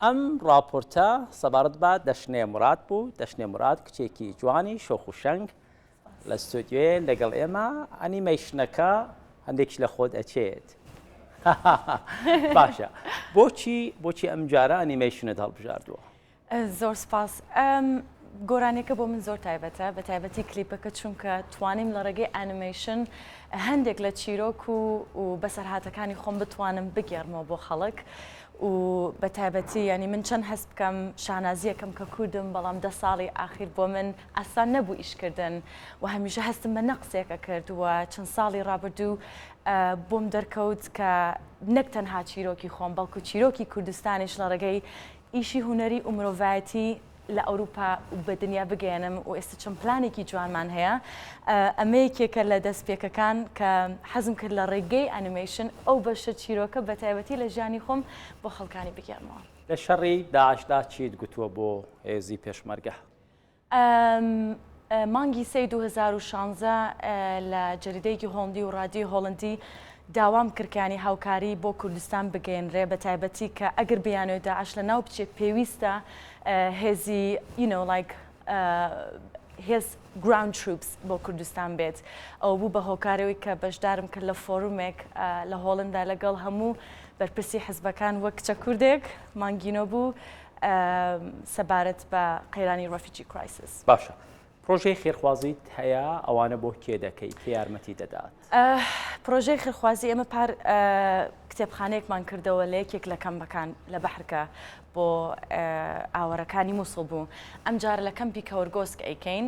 ئەم ڕاپۆرتە سەبارەت بە دەشنێ موراد بوو، دەشنێ موراد کچێکی جوانی شۆخ و شەنگ لە ستۆدیۆیە لەگەڵ ئێمە، ئەنیمەیشنەکە هەندێکیش لە خۆت ئەچێت. باشە بۆچی بۆچی ئەم جارە ئەنیمەیشنت هەڵبژاردووە؟ زۆر سپاس. گۆرانیەکە بۆ من زۆر تایبەتە بە تایبەتی کلیپەکە چونکە توانیم لە ڕێگەی ئەنیمەیشن هەندێک لە چیرۆک و و بەسەرهاتەکانی خۆم بتوانم بگێڕمەوە بۆ خەڵک و بە تایبەتی ینی من چەند هەست بکەم شانازیەکەم کە کوردم بەڵام دە ساڵی ئاخیر بۆ من ئاسان نەبوو ئیشکردن و هەمیشە هەستم بە نەقسێکە کرد و چەند ساڵی ڕابردوو بۆم دەرکەوت کە نەک تەنها چیرۆکی خۆم بەڵکو چیرۆکی کوردستانیش لە ڕێگەی ئیشی هونەری و مرۆڤایەتی لە ئەوروپا و بە دنیا بگەیەنم و ئێستا چەند پلانێکی جوانمان هەیە ئەمە یەکێکە لە دەستپێکەکان کە حەزم کرد لە ڕێگەی ئەنیمەیشن ئەو بەشە چیرۆکە بە تایبەتی لە ژیانی خۆم بۆ خەڵکانی بگێڕمەوە. لە شەڕی داعشدا چیت گوتووە بۆ هێزی پێشمەرگە؟ مانگی سێی 2016 لە جەریدەیەکی هۆڵندی و ڕادیۆی هۆڵندی داوام کرد کە یانی هاوکاری بۆ کوردستان بگەیەنرێ بە تایبەتی کە ئەگەر بیانەوێت داعش لە ناو بچێت پێویستە هێزی you know like هێز ground troops بۆ کوردستان بێت ئەوە بوو بە هۆکارەوەی کە بەشدارم کرد لە فۆرومێک لە هۆڵندا لەگەڵ هەموو بەرپرسی حزبەکان وەک کچە کوردێک مانگینۆ بوو سەبارەت بە قەیرانی refugee crisis. باشە پرۆژەی خێرخوازیت هەیە ئەوانە بۆ کێ دەکەی کێ یارمەتی دەدات؟ پرۆژەی خێرخوازی ئێمە پار کتێبخانەیەکمان کردەوە لە یەکێک لە کەمپەکان لە بەحرکە بۆ ئاوارەکانی موسڵ بوو ئەمجارە لە کەمپی کەورگۆسک ئەیکەین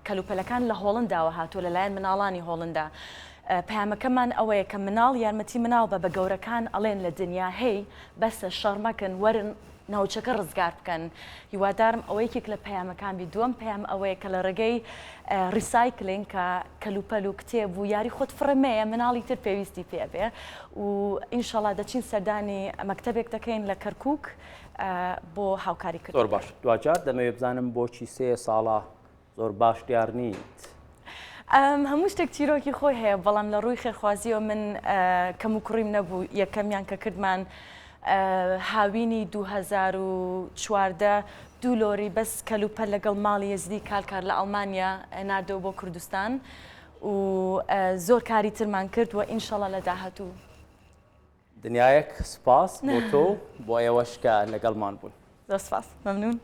کەلوپەلەکان لە هۆڵنداوە هاتووە لەلایەن مناڵانی هۆڵندا پەیامەکەمان ئەوەیە کە مناڵ یارمەتی مناڵ بە بە گەورەکان ئەڵێن لە دنیا هەی بەسە شەڕ مەکەن وەرن ناوچەکە ڕزگار بکەن هیوادارم ئەوە یەکێک لە پەیامەکان بی دووەم پەیام ئەوەیە کە لە ڕێگەی recycling کە کەلوپەل و کتێب و یاری خۆت فڕێ مەیە مناڵی تر پێویستی پێ ئەبێ و ئینشەڵا دەچین سەردانی مەکتەبێک دەکەین لە کەرکوک بۆ هاوکاری کردن. زۆر باش دواجار دەمەوێت بزانم بۆچی سێ ساڵە زۆر باش دیار نیت. هەموو شتێک چیرۆکی خۆی هەیە بەڵام لە ڕووی خێرخوازیەوە من کەم و کوڕیم نەبوو یەکەمیان کە کردمان هاوینی 2014 دوو لۆری بەس کەلوپەل لەگەڵ ماڵی یەزیدی کالکار لە ئەڵمانیا ناردەوە بۆ کوردستان و زۆر کاری ترمان کرد و ئینشەڵا لە داهاتوو. دنیایەک سوپاس بۆ تۆ و بۆ ئێوەش کە لەگەڵمان بوون. زۆر سوپاس مەمنون.